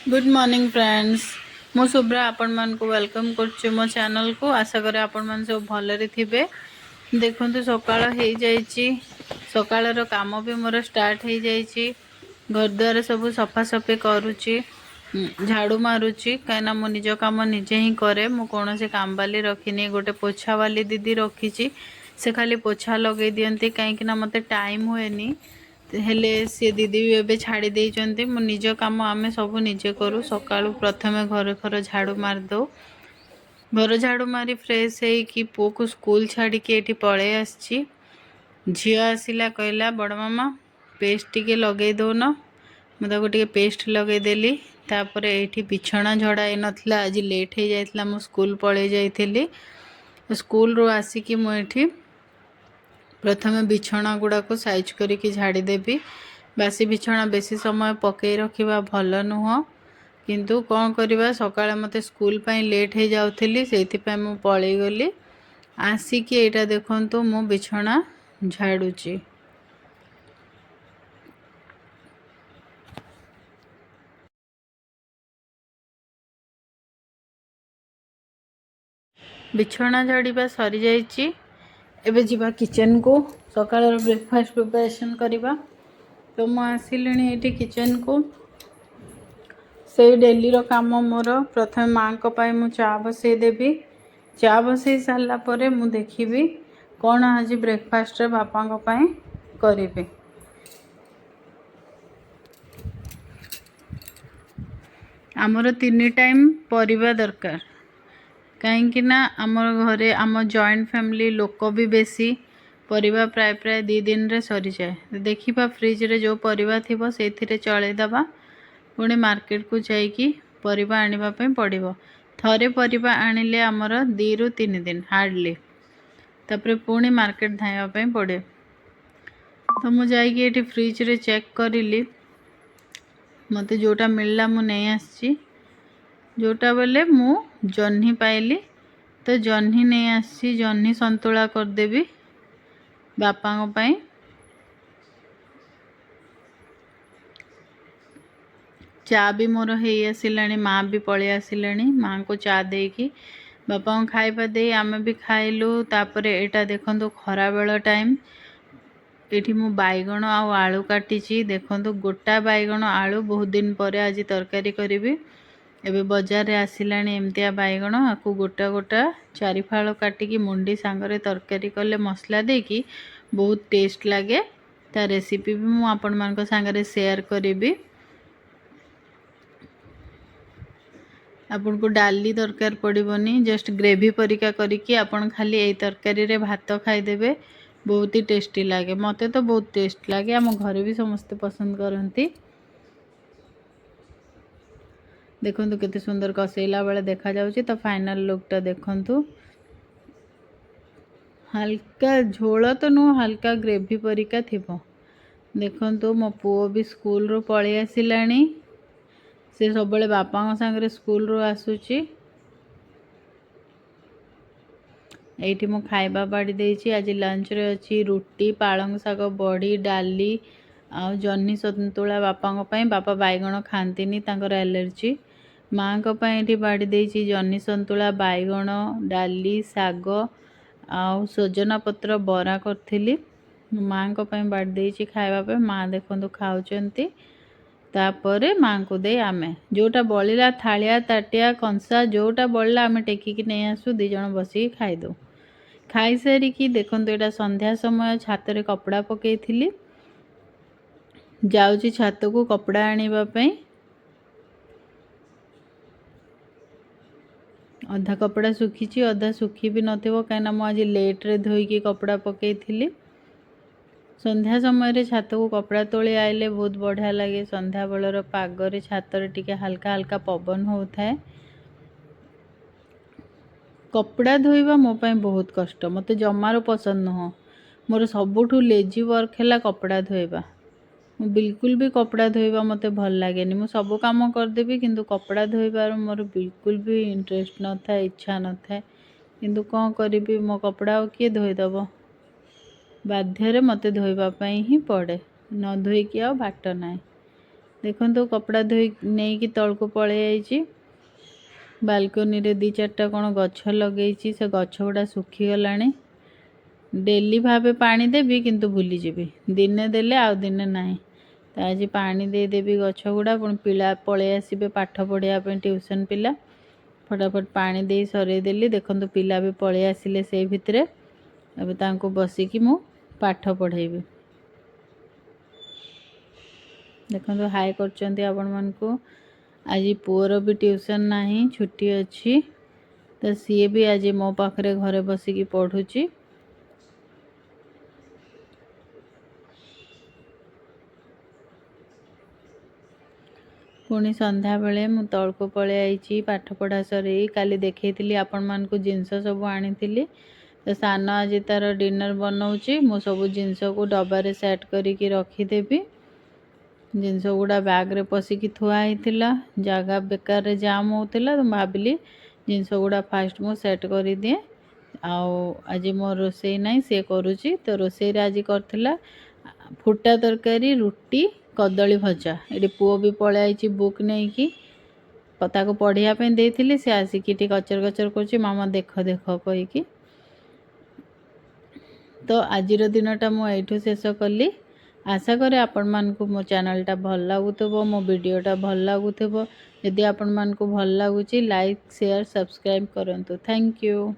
Good morning friends, ମୁଁ ଶୁଭ୍ରା ଆପଣମାନଙ୍କୁ welcome କରୁଛି ମୋ ଚ୍ୟାନେଲକୁ। ଆଶା କରେ ଆପଣମାନେ ସବୁ ଭଲରେ ଥିବେ। ଦେଖନ୍ତୁ, ସକାଳ ହେଇଯାଇଛି, ସକାଳର କାମ ବି ମୋର ଷ୍ଟାର୍ଟ ହେଇଯାଇଛି। ଘରଦ୍ୱାର ସବୁ ସଫାସଫି କରୁଛି, ଝାଡ଼ୁ ମାରୁଛି, କାହିଁକିନା ମୁଁ ନିଜ କାମ ନିଜେ ହିଁ କରେ। ମୁଁ କୌଣସି କାମବାଲି ରଖିନି। ଗୋଟେ ପୋଛାବାଲି ଦିଦି ରଖିଛି, ସେ ଖାଲି ପୋଛା ଲଗେଇ ଦିଅନ୍ତି, କାହିଁକିନା ମୋତେ ଟାଇମ୍ ହୁଏନି। ହେଲେ ସେ ଦିଦି ବି ଏବେ ଛାଡ଼ି ଦେଇଛନ୍ତି। ମୁଁ ନିଜ କାମ ଆମେ ସବୁ ନିଜେ କରୁ। ସକାଳୁ ପ୍ରଥମେ ଘର ଘର ଝାଡ଼ୁ ମାରିଦେଉ। ଘର ଝାଡ଼ୁ ମାରି ଫ୍ରେଶ୍ ହେଇକି ପୁଅକୁ ସ୍କୁଲ ଛାଡ଼ିକି ଏଇଠି ପଳେଇ ଆସିଛି। ଝିଅ ଆସିଲା, କହିଲା, "ବଡ଼ ମାମା, ପେଷ୍ଟ ଟିକେ ଲଗେଇ ଦେଉନ।" ମୁଁ ତାକୁ ଟିକେ ପେଷ୍ଟ ଲଗେଇଦେଲି। ତାପରେ ଏଇଠି ବିଛଣା ଝଡ଼ା ହେଇନଥିଲା। ଆଜି ଲେଟ୍ ହେଇଯାଇଥିଲା, ମୁଁ ସ୍କୁଲ ପଳେଇ ଯାଇଥିଲି। ସ୍କୁଲରୁ ଆସିକି ମୁଁ ଏଠି ପ୍ରଥମେ ବିଛଣା ଗୁଡ଼ାକୁ ସାଇଜ୍ କରିକି ଝାଡ଼ିଦେବି। ବାସି ବିଛଣା ବେଶୀ ସମୟ ପକାଇ ରଖିବା ଭଲ ନୁହଁ, କିନ୍ତୁ କ'ଣ କରିବା, ସକାଳେ ମୋତେ ସ୍କୁଲ ପାଇଁ ଲେଟ୍ ହେଇଯାଉଥିଲି, ସେଇଥିପାଇଁ ମୁଁ ପଳେଇଗଲି। ଆସିକି ଏଇଟା ଦେଖନ୍ତୁ, ମୁଁ ବିଛଣା ଝାଡ଼ୁଛି। ବିଛଣା ଝାଡ଼ିବା ସରିଯାଇଛି। ଏବେ ଯିବା କିଚେନକୁ, ସକାଳର ବ୍ରେକଫାଷ୍ଟ ପ୍ରିପାରେସନ୍ କରିବା। ତ ମୁଁ ଆସିଲିଣି ଏଇଠି କିଚେନକୁ। ସେଇ ଡେଲିର କାମ ମୋର। ପ୍ରଥମେ ମାଆଙ୍କ ପାଇଁ ମୁଁ ଚା ବସେଇ ଦେବି। ଚା ବସେଇ ସାରିଲା ପରେ ମୁଁ ଦେଖିବି କ'ଣ ଆଜି ବ୍ରେକଫାଷ୍ଟରେ ବାପାଙ୍କ ପାଇଁ କରିବି। ଆମର ତିନି ଟାଇମ୍ ପରିବା ଦରକାର, କାହିଁକି ନା ଆମର ଘରେ ଆମ ଜଏଣ୍ଟ ଫ୍ୟାମିଲି, ଲୋକ ବି ବେଶୀ, ପରିବା ପ୍ରାୟ ପ୍ରାୟ 2 ଦିନରେ ସରିଯାଏ। ଦେଖିବା, ଫ୍ରିଜରେ ଯେଉଁ ପରିବା ଥିବ ସେଇଥିରେ ଚଳେଇଦେବା। ପୁଣି ମାର୍କେଟକୁ ଯାଇକି ପରିବା ଆଣିବା ପାଇଁ ପଡ଼ିବ। ଥରେ ପରିବା ଆଣିଲେ ଆମର 2ରୁ 3 ଦିନ ହାର୍ଡ଼ଲି, ତାପରେ ପୁଣି ମାର୍କେଟ ଧାଇଁବା ପାଇଁ ପଡ଼େ। ତ ମୁଁ ଯାଇକି ଏଠି ଫ୍ରିଜରେ ଚେକ୍ କରିଲି, ମୋତେ ଯେଉଁଟା ମିଳିଲା ମୁଁ ନେଇ ଆସିଛି। ଯେଉଁଟା ବୋଲେ ମୁଁ ଜହ୍ନି ପାଇଲି, ତ ଜହ୍ନି ନେଇ ଆସିଛି। ଜହ୍ନି ସନ୍ତୁଳା କରିଦେବି ବାପାଙ୍କ ପାଇଁ। ଚା ବି ମୋର ହେଇ ଆସିଲାଣି, ମା ବି ପଳେଇ ଆସିଲେଣି। ମାଆଙ୍କୁ ଚା ଦେଇକି, ବାପାଙ୍କୁ ଖାଇବା ଦେଇ ଆମେ ବି ଖାଇଲୁ। ତାପରେ ଏଇଟା ଦେଖନ୍ତୁ, ଖରାବେଳ ଟାଇମ୍। ଏଇଠି ମୁଁ ବାଇଗଣ ଆଉ ଆଳୁ କାଟିଛି। ଦେଖନ୍ତୁ, ଗୋଟା ବାଇଗଣ ଆଳୁ ବହୁତ ଦିନ ପରେ ଆଜି ତରକାରୀ କରିବି। ଏବେ ବଜାରରେ ଆସିଲାଣି ଏମିତିଆ ବାଇଗଣ। ଆକୁ ଗୋଟା ଗୋଟା ଚାରି ଫାଳ କାଟିକି ମୁଣ୍ଡି ସାଙ୍ଗରେ ତରକାରୀ କଲେ ମସଲା ଦେଇକି ବହୁତ ଟେଷ୍ଟ ଲାଗେ। ତା ରେସିପି ବି ମୁଁ ଆପଣମାନଙ୍କ ସାଙ୍ଗରେ ସେୟାର କରିବି। ଆପଣଙ୍କୁ ଡାଲି ଦରକାର ପଡ଼ିବନି। ଜଷ୍ଟ ଗ୍ରେଭି ପରିକା କରିକି ଆପଣ ଖାଲି ଏଇ ତରକାରୀରେ ଭାତ ଖାଇଦେବେ, ବହୁତ ହି ଟେଷ୍ଟି ଲାଗେ। ମୋତେ ତ ବହୁତ ଟେଷ୍ଟ ଲାଗେ, ଆମ ଘରେ ବି ସମସ୍ତେ ପସନ୍ଦ କରନ୍ତି। ଦେଖନ୍ତୁ, କେତେ ସୁନ୍ଦର କଷେଇଲା ବେଳେ ଦେଖାଯାଉଛି। ତ ଫାଇନାଲ୍ ଲୁକ୍ଟା ଦେଖନ୍ତୁ। ହାଲକା ଝୋଳ ତ ନୁହଁ, ହାଲକା ଗ୍ରେଭି ପରିକା ଥିବ। ଦେଖନ୍ତୁ, ମୋ ପୁଅ ବି ସ୍କୁଲରୁ ପଳେଇ ଆସିଲାଣି। ସେ ସବୁବେଳେ ବାପାଙ୍କ ସାଙ୍ଗରେ ସ୍କୁଲରୁ ଆସୁଛି। ଏଇଠି ମୁଁ ଖାଇବା ବାଢ଼ି ଦେଇଛି। ଆଜି ଲଞ୍ଚରେ ଅଛି ରୁଟି, ପାଳଙ୍ଗ ଶାଗ, ବଡ଼ି, ଡାଲି ଆଉ ଜହ୍ନି ସନ୍ତୁଳା ବାପାଙ୍କ ପାଇଁ। ବାପା ବାଇଗଣ ଖାଆନ୍ତିନି, ତାଙ୍କର ଆଲର୍ଜି। ମାଆଙ୍କ ପାଇଁ ଏଠି ବାଢ଼ି ଦେଇଛି ଜହ୍ନି ସନ୍ତୁଳା, ବାଇଗଣ, ଡାଲି, ଶାଗ ଆଉ ସଜନା ପତ୍ର ବରା କରିଥିଲି। ମାଆଙ୍କ ପାଇଁ ବାଢ଼ି ଦେଇଛି ଖାଇବା ପାଇଁ। ମାଆ ଦେଖନ୍ତୁ ଖାଉଛନ୍ତି। ତାପରେ ମାଆଙ୍କୁ ଦେଇ ଆମେ ଯେଉଁଟା ବଳିଲା, ଥାଳିଆ, ତାଟିଆ, କଂସା ଯେଉଁଟା ବଳିଲା ଆମେ ଟେକିକି ନେଇ ଆସୁ, ଦୁଇ ଜଣ ବସିକି ଖାଇଦେଉ। ଖାଇସାରିକି ଦେଖନ୍ତୁ, ଏଇଟା ସନ୍ଧ୍ୟା ସମୟ। ଛାତରେ କପଡ଼ା ପକେଇଥିଲି, ଯାଉଛି ଛାତକୁ କପଡ଼ା ଆଣିବା ପାଇଁ। ଅଧା କପଡ଼ା ଶୁଖିଛି, ଅଧା ଶୁଖି ବି ନଥିବ, କାହିଁକିନା ମୁଁ ଆଜି ଲେଟ୍ରେ ଧୋଇକି କପଡ଼ା ପକେଇଥିଲି। ସନ୍ଧ୍ୟା ସମୟରେ ଛାତକୁ କପଡ଼ା ତୋଳି ଆଇଲେ ବହୁତ ବଢ଼ିଆ ଲାଗେ। ସନ୍ଧ୍ୟାବେଳର ପାଗରେ ଛାତରେ ଟିକେ ହାଲକା ହାଲକା ପବନ ହେଉଥାଏ। କପଡ଼ା ଧୋଇବା ମୋ ପାଇଁ ବହୁତ କଷ୍ଟ, ମୋତେ ଜମାରୁ ପସନ୍ଦ ନୁହଁ। ମୋର ସବୁଠୁ ଲେଜି ୱାର୍କ ହେଲା କପଡ଼ା ଧୋଇବା। ମୁଁ ବିଲକୁଲ ବି କପଡ଼ା ଧୋଇବା ମୋତେ ଭଲ ଲାଗେନି। ମୁଁ ସବୁ କାମ କରିଦେବି, କିନ୍ତୁ କପଡ଼ା ଧୋଇବାର ମୋର ବିଲକୁଲ ବି ଇଣ୍ଟରେଷ୍ଟ ନଥାଏ, ଇଚ୍ଛା ନଥାଏ। କିନ୍ତୁ କ'ଣ କରିବି, ମୋ କପଡ଼ା ଆଉ କିଏ ଧୋଇଦେବ? ବାଧ୍ୟରେ ମୋତେ ଧୋଇବା ପାଇଁ ହିଁ ପଡ଼େ, ନ ଧୋଇକି ଆଉ ବାଟ ନାହିଁ। ଦେଖନ୍ତୁ, କପଡ଼ା ଧୋଇ ନେଇକି ତଳକୁ ପଳେଇ ଆଇଛି। ବାଲକୋନିରେ ଦୁଇ ଚାରିଟା କ'ଣ ଗଛ ଲଗେଇଛି, ସେ ଗଛ ଗୁଡ଼ା ଶୁଖିଗଲାଣି। ଡେଲି ଭାବେ ପାଣି ଦେବି, କିନ୍ତୁ ଭୁଲିଯିବି। ଦିନେ ଦେଲେ ଆଉ ଦିନେ ନାହିଁ। ତ ଆଜି ପାଣି ଦେଇଦେବି ଗଛ ଗୁଡ଼ା। ପୁଣି ପିଲା ପଳେଇ ଆସିବେ ପାଠ ପଢ଼ିବା ପାଇଁ, ଟ୍ୟୁସନ୍ ପିଲା। ଫଟାଫଟ ପାଣି ଦେଇ ସରେଇଦେଲି। ଦେଖନ୍ତୁ, ପିଲା ବି ପଳେଇ ଆସିଲେ ସେଇ ଭିତରେ। ଏବେ ତାଙ୍କୁ ବସିକି ମୁଁ ପାଠ ପଢ଼େଇବି। ଦେଖନ୍ତୁ, ହାଏ କରୁଛନ୍ତି ଆପଣମାନଙ୍କୁ। ଆଜି ପୁଅର ବି ଟ୍ୟୁସନ୍ ନାହିଁ, ଛୁଟି ଅଛି। ତ ସିଏ ବି ଆଜି ମୋ ପାଖରେ ଘରେ ବସିକି ପଢ଼ୁଛି। ପୁଣି ସନ୍ଧ୍ୟାବେଳେ ମୁଁ ତଳକୁ ପଳେଇ ଆଇଛି ପାଠ ପଢ଼ା ସରେଇ। କାଲି ଦେଖେଇଥିଲି ଆପଣମାନଙ୍କୁ, ଜିନିଷ ସବୁ ଆଣିଥିଲି। ତ ସାନ ଆଜି ତା'ର ଡିନର୍ ବନଉଛି। ମୁଁ ସବୁ ଜିନିଷକୁ ଡବାରେ ସେଟ୍ କରିକି ରଖିଦେବି। ଜିନିଷ ଗୁଡ଼ା ବ୍ୟାଗ୍ରେ ପଶିକି ଥୁଆ ହେଇଥିଲା, ଜାଗା ବେକାରରେ ଜାମ୍ ହେଉଥିଲା। ତ ମୁଁ ଭାବିଲି ଜିନିଷ ଗୁଡ଼ା ଫାଷ୍ଟ ମୁଁ ସେଟ୍ କରିଦିଏ। ଆଉ ଆଜି ମୋ ରୋଷେଇ ନାହିଁ, ସିଏ କରୁଛି। ତ ରୋଷେଇରେ ଆଜି କରିଥିଲା ଫୁଟା ତରକାରୀ, ରୁଟି, କଦଳୀ ଭଜା। ଏଠି ପୁଅ ବି ପଳେଇ ଆଇଛି ବୁକ୍ ନେଇକି। ତାକୁ ପଢ଼ିବା ପାଇଁ ଦେଇଥିଲି, ସେ ଆସିକି ଟିକେ କଚର କଚର କରୁଛି, ମାମା ଦେଖ ଦେଖ କହିକି। ତ ଆଜିର ଦିନଟା ମୁଁ ଏଇଠୁ ଶେଷ କଲି। ଆଶା କରେ ଆପଣମାନଙ୍କୁ ମୋ ଚ୍ୟାନେଲଟା ଭଲ ଲାଗୁଥିବ, ମୋ ଭିଡ଼ିଓଟା ଭଲ ଲାଗୁଥିବ। ଯଦି ଆପଣମାନଙ୍କୁ ଭଲ ଲାଗୁଛି, ଲାଇକ୍, ସେୟାର, ସବସ୍କ୍ରାଇବ୍ କରନ୍ତୁ। Thank you.